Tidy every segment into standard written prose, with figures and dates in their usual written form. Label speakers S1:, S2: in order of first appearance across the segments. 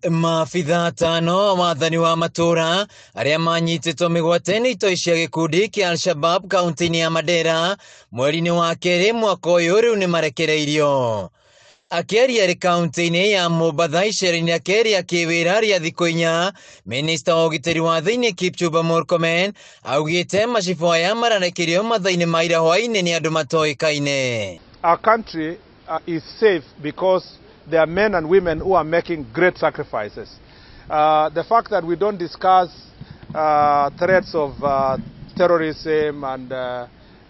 S1: Maabitha atano a wathani wa matũra arĩa manyitĩtwo mĩgwate nĩ itoi cia gĩkundi kĩa Al-Shabab kaunti-inĩ ya Mandera mweri-inĩ wa kerĩ mwaka ũyũ rĩu nĩ marekereirio. Akĩaria arĩ kaunti-inĩ ya Mombatha icera-inĩ rĩake rĩa kĩwĩra rĩa thikũ inya, minista wa ũgitĩri wa thĩinĩ Kipchumba Murkomen augĩte macibũ aya mararekereirio mathaa-inĩ ma ira hwaĩ-inĩ nĩ andũ matoĩkaine.
S2: Our country is safe because there are men and women who are making great sacrifices. The fact that we don't discuss threats of terrorism and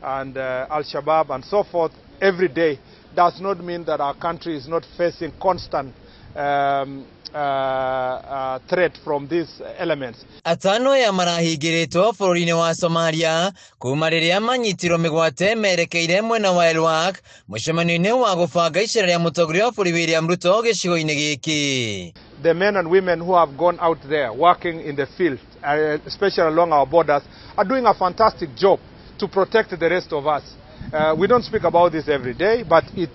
S2: Al-Shabaab and so forth every day does not mean that our country is not facing constant threat from these elements.
S1: Atano aya marahingĩrĩtwo bũrũri-inĩ wa Somalia kuma rĩrĩa manyitirwo mĩgwate merekeire mwena wa Elwak mũcemanio-inĩ wa gũbanga icera rĩa mũtongoria wa bũrũri William Ruto gĩcigo-inĩ gĩkĩ.
S2: The men and women who have gone out there working in the field, especially along our borders, are doing a fantastic job to protect the rest of us. We don't speak about this every day, but it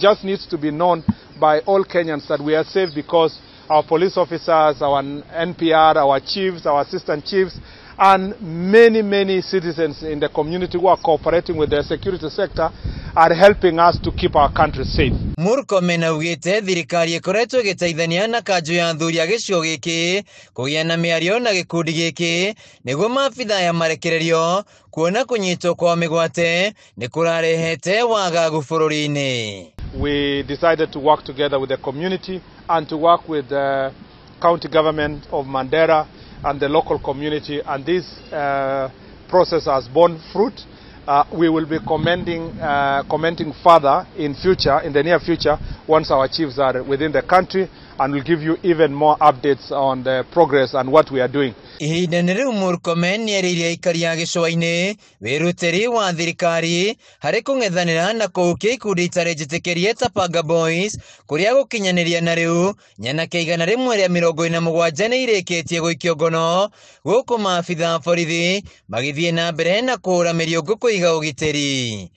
S2: just needs to be known by all Kenyans that we are safe because our police officers, our NPR, our chiefs, our assistant chiefs, and many, many citizens in the community who are cooperating with the security sector are helping us to keep our country safe.
S1: Murkomen augĩte thirikari ĩkoretwo ĩgĩteithania na kanjũ ya athuri a gĩcigo gĩkĩ kũgĩa na mĩario na gĩkundi gĩkĩ nĩguo maabitha aya marekererio kuona kũnyitwo kwa mĩgwate nĩ kũrarehete wagagu bũrũri-inĩ.
S2: We decided to work together with the community and to work with the county government of Mandera and the local community, and this process has borne fruit. We will be commenting further in future, in the near future, once our chiefs are within the country, and we'll give you even more updates on the progress and what we are doing.
S1: Ihinda-inĩ rĩu Murkomen nĩerĩire aikari a gĩcũa-inĩ wĩrutĩri wa thirikari harĩ kũng'ethanĩra na kũhukia ikundi itarĩ njĩtĩkĩrie ta Panga Boys kũrĩa gũkinyanĩria na rĩu nyanake 147 nĩ irĩkĩtie gũikio ngono gũkũ maabitha a borithi magĩthiĩ na mbere na kũhũra mĩriũngũ kũiga ũgitĩri.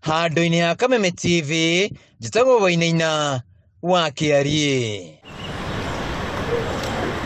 S1: Handũ-inĩ ha Kameme TV, njĩtagwo Wainaina wa Kĩariĩ.